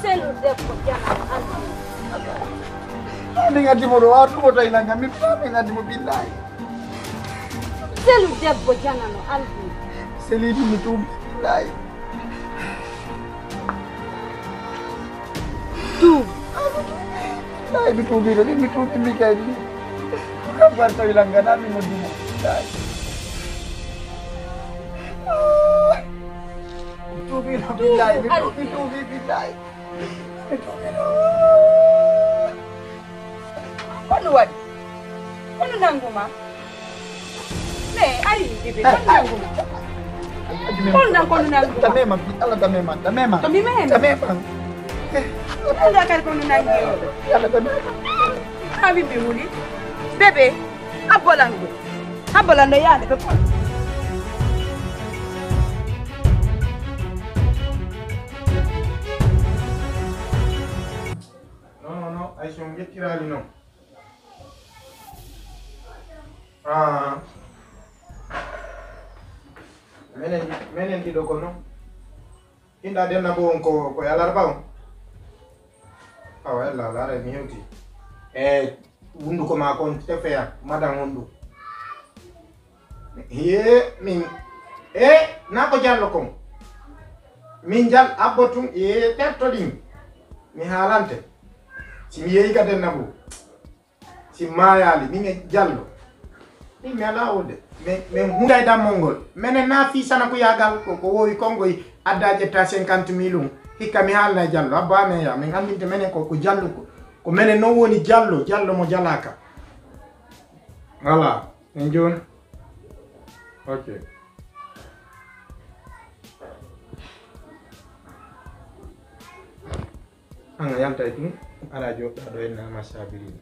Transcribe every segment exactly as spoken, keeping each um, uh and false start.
Selu debbo janano alɗum. Min addi mo ɗo, wawa ɗum o tawi lan kam, min faa min addi mo billahi. Selu debbo janano alɗum. Seli ɗum mi tuubi billahi. Tuubi. Billahi mi tuubi ɗo, min mi tuubi mi kadi. Kam bar tawi lan gana min mo dimo. Billahi. Mi tuubi ɗo billahi, mi tuubi, mi tuubi billahi. Ko ɗum waɗi? Ko ɗum nannguma? Mais ari bébé, ko ɗum nannguma? Ko ɗum nan-, ko ɗum nannguma? Damema, Allah damema, damema. To mi mema? Damema. Ko ɗum da kadi ko ɗum nanngi o? Allah damema. Haa ɓiɓɓe wuli. Bébé, abbolan ɗum. Abbolan ɗo yaade ko. Non, non, non, Aïcha, on yettiraali non. Ah. Menen, menen ɗiɗo ko non. Inɗa denna bo on ko, ko e alarba on. Awa, ella, laara mi hewti. E wunduko ma kon tefeya, madan on ɗum. Ye, min, e, na ko jallo kon. Min jal abbo tun, e, terto ɗin. Mi haalante. Si mi yehi ka denna bo. Si maayaali, min e jallo. Min mi alaa wonde. Min, min hunday dammol ngol. Menen na fii sana ko yaagal ko, ko wowi kongoy adda ƴetta cinquante mille um. Hikka mi haalna e jallo. Abba amen ya, min anndinte menen ko, ko jallo ko. Ko menen non woni jallo, jallo mo jalaaka. Voilà. En jooni. Ok. An a yaltay tun, ala joɗɗa ɗo en nama sabirina.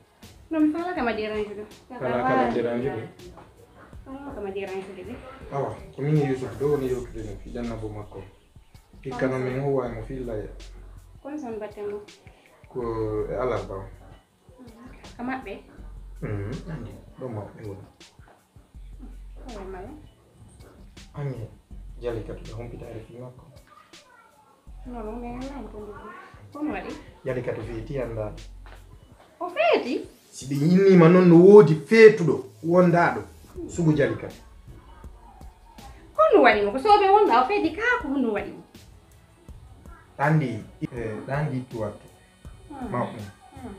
Non, mi faala kama dérange ɗo. Faala kama dérange ɗo. Faala kama dérange ɗo. Awa, ko min e Yusuf ɗo woni yewtude no fiɗanna bo makko. Hikka no min huwa e mo fillaya. Kon son batte mo? Ko e alarba o. Ka maɓɓe? Mm, andi, ɗo maɓɓe woni. Oya mala. Ange, Jalikatu ɓe humpitaare fii makko. Non, non, mais non, ko ɗum. Ko ɗum waɗi? Jalikatu feeti anndaa. O feeti? Si ɓe innima non no woodi feetuɗo wondaaɗo sugu Jalikatu. Ko ɗum waɗi mo? Ko soobee wonda o feeti kaa ko ɗum waɗi mo? Andi, eh, andi tuwattu. Hmm. Ma ɗum. Hmm.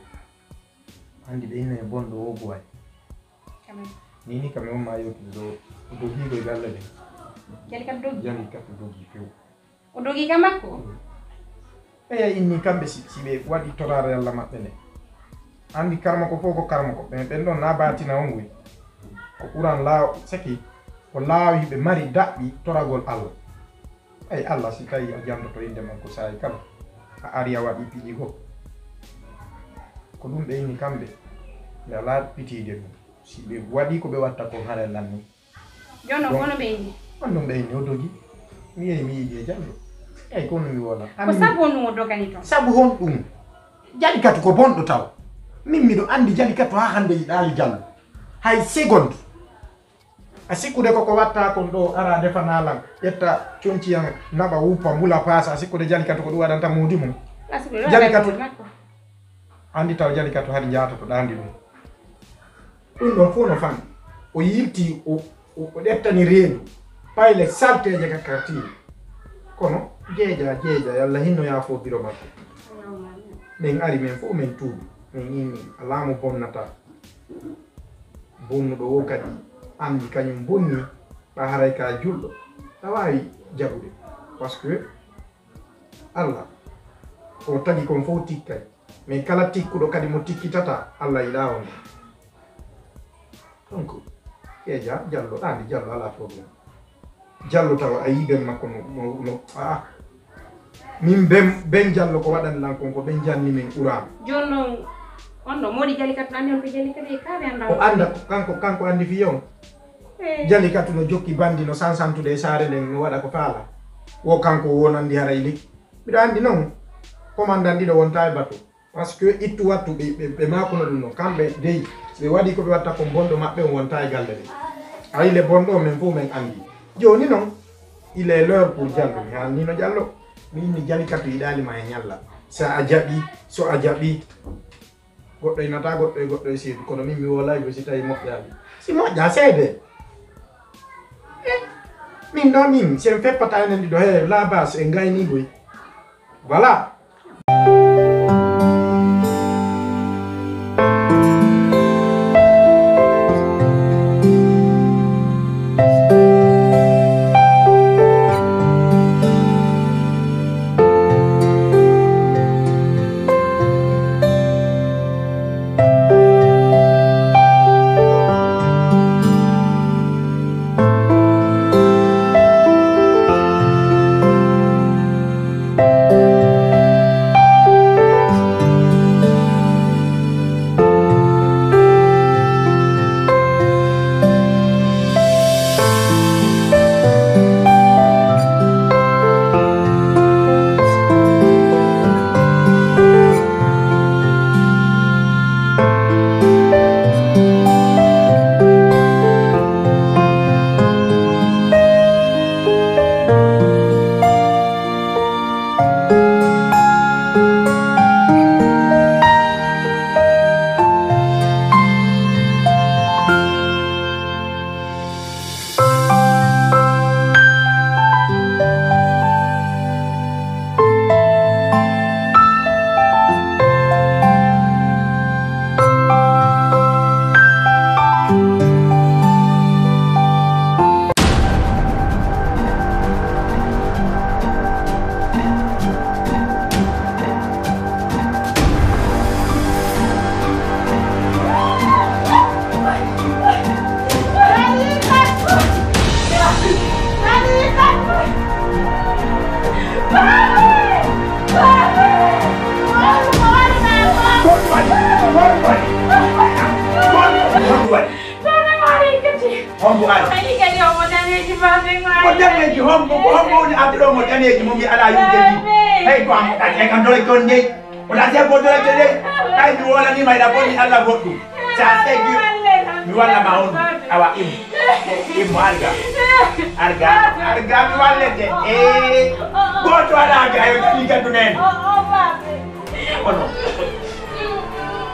Andi ɓe inna e bonɗo o Buway. Amen. Ni ni kam e on ma yewtude ɗo, o dogi ko e galle ɗen. Jali kam dogi? Jali kam dogi few. O dogi ka makko? Eya, inni kamɓe si, si ɓe waɗi torare Alla maɓɓe nde. Andi karmako fof ko karmako. Ɓen, ɓen ɗon na batina on nguy. Ko ɓuran laaw-, seki ko laawi ɓe mari daɓɓi toragol Alla. Ay, Alla, si tawi a jantoto innde makko saa'i kala, a ari a waɗi piiji goo. Ko ɗum ɓe inni kamɓe, ɓe alaa pitiide ɗum. Si ɓe waɗi ko ɓe watta kon, haray lanni. Jooni non, donc, hono ɓe inni? On ɗum ɓe inni, o dogi. Mi yehi, mi yiɗi e Jallo. Eyi, ko honno mi wona? Ko sabu honɗum o dogani toon? Sabu honɗum? Jalikatu ko bonɗo taw. Min miɗo anndi Jalikatu haa hannde yiɗaali Jallo. Hay seconde. A sikkude koko watta kon ɗo, ara defana lan, ƴetta conci an, naɓa, wuppa, mbula, paasa, a sikkude Jalikatu ko ɗum waɗanta moodi mum? A sikkude ɗo Jalikatu. Anndi taw Jalikatu hari njaatoto ɗaandi ɗum. Ɗum ɗon fof no fan. O yilti, o, o, o ƴettani reendu. Payle salteeje ka kartiiri. Kono jeeja, jeeja, Yalla hinno yaafo biro makko. Min ari, min fof min tuubi. Min inni, alaa mo bonnata. Bonnuɗo o kadi anndi kañum bonni, ɓa haray ka julɗo, a waawi jaɓude. Parce que Alla, o tagi kon fof tikkay. Mais kala tikkuɗo kadi mo tikkitata, Alla yiɗaa on. Donc, Keeja, Jallo, ɗaandi Jallo, alaa problème. Jallo tawa a yii ben makko no, no, no, ah. Min ben, ben Jallo ko waɗani lan kon, ko ben janni min Qur'an. Jooni non, on ɗo moodi Jalikatu, anndi on ko Jalikatu e kaaɓe annda. O annda ko kanko, kanko anndi fii on. Eh. Jalikatu no jokki bandi no sansantude e saare nden, no waɗa ko faala. Wo kanko wonandi haray lekki. Miɗo anndi non, commandant ɗiɗo wonta e batu. Parce que ittu wattu ɓe, ɓe, ɓe maakuno ɗum no. Kamɓe dey, ɓe waɗi ko ɓe watta kon, bonɗo maɓɓe on wonta e galle ɗen. Ayi le bonɗo, men fof men anndi. Jooni non, il est l'heure pour Jallo. Mi haalnino Jallo. Mi inni Jalikatu yiɗaali ma e ñalla. Si a jaɓi, so a jaɓi, goɗɗo e nata, goɗɗo e goɗɗo e seedu. Kono min mi wolaay ko si tawi moƴƴaali. Si moƴƴa seede. Eh, min ɗo min, si en feppata enen ɗiɗo, he, la base, en gayni goy. Voilà. Hombo ari. Ay, kadi omo daneeji, baaba, ko daneeji hombo, ko hombo woni adduɗo mo daneeji mo mi alaa yumde ni? Hey, ko am, ay, kam dole kon dey. Wala si a goto rek de. Ay, mi wolaniima, ina boni Allah goɗɗum. Sa segi, mi walla ma on. Awa, im. Im, arga. Arga, arga, mi wallete. Eh, goto alaa ga, ayo, ni gaddu nen. Ono.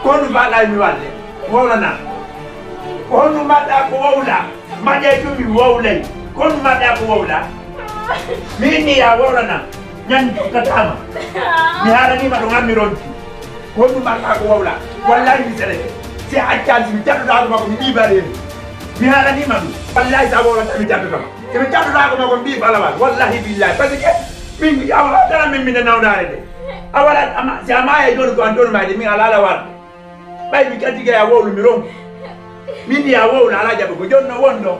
Kono mbaɗa mi walle. Wowlana. Kono mbaɗa ko wowla. Mbaɗe ɗum mi wowlay. Kono mbaɗa ko wowla. Min ni ya wowlana. Ñande tataama. Mi haalaniima ɗo ngammi ronki. Ko ɗum mbaɗɗaa ko wowla. Wallahi mi selete. Si a accaani si mi jattotaako ma ko mi ɓii bareeri. Mi haalaniima ɗum. Wallahi si a wowlata mi jattotama. Si mi jattotaako ma ko mi ɓii balawal. Wallahi billahi. Parce que min a waɗatana min mine nawnaare de. A waɗat ama si a maaya jooni ko an jooni maayde min alaa ala warde. Ɓay mi kadi gay a wowlu mi ronku. Min ya wowla alaa jaɓugo jonno wonno.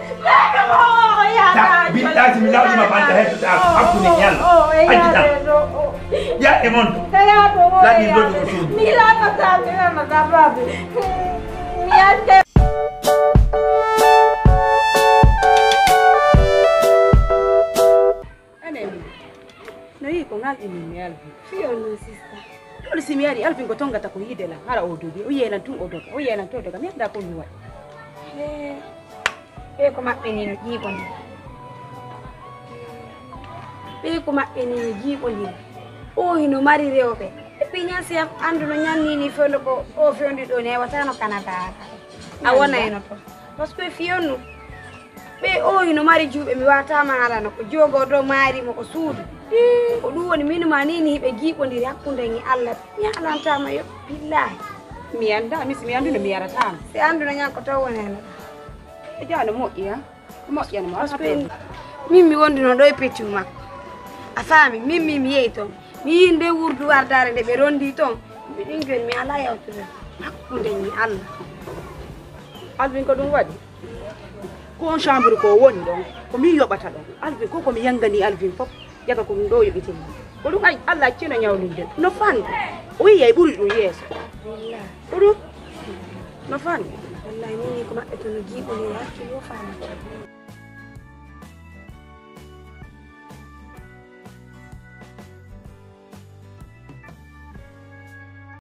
Sa biɗɗa si mi lawɗima banta hettata hakkunde ñalla. Additan. Ya e mon to. Lani dodo ko suudu. Mi lama sa mi lama sa babi. Mi atte. Anemi. No yi ko ngal ini mi albi. Fiyo no sista. Ɗum si mi ari Alvin ko tongata ko yiide lan hara o dogi o yelan tun o doga o yelan to doga mi annda ko mi waɗi. Ɓe ko maɓɓe ni no jiiɓondiri. Ɓe ko maɓɓe ni no jiiɓondiri. O hino mari rewɓe. E piña si annduno ñannini fewndo ko o fewndi ɗo newatano Canada. A wonayno to. Parce que fiyonnu. Ɓe o hino mari juuɓe mi wawata ma haalana ko jogo dow maari mo ko suudu. Ko ɗum woni min ma ni ni hiɓe jiiɓondiri hakkunde en e Allah. Mi haalantama yo billahi. Mi annda mi si mi annduno mi yaratama. Si annduno ñan ko taw woni heno. E jano moƴƴi ha. Moƴƴan mo. Parce que min mi wonduno ɗo e peccu makko. A faami min min mi yehi toon. Mi yii nde wurdu wardaare nde ɓe rondi toon. Mbiɗin jooni mi alaa yawtude hakkunde mi Allah. Alvin ko ɗum waɗi. Ko on chambre ko woni ɗon ko min yoɓata ɗon. Alvin ko komi yangani Alvin fof. Ƴata ko ɗum ɗo yoɓitini ko ɗum ay Allah accino ñawlinde no fanɗi. O wiyi ay ɓuri ɗum yeeso. Ko ɗum no fanɗi. Wallahi min ni ko maɓɓe to no jiiɓo ni hakki yo faami.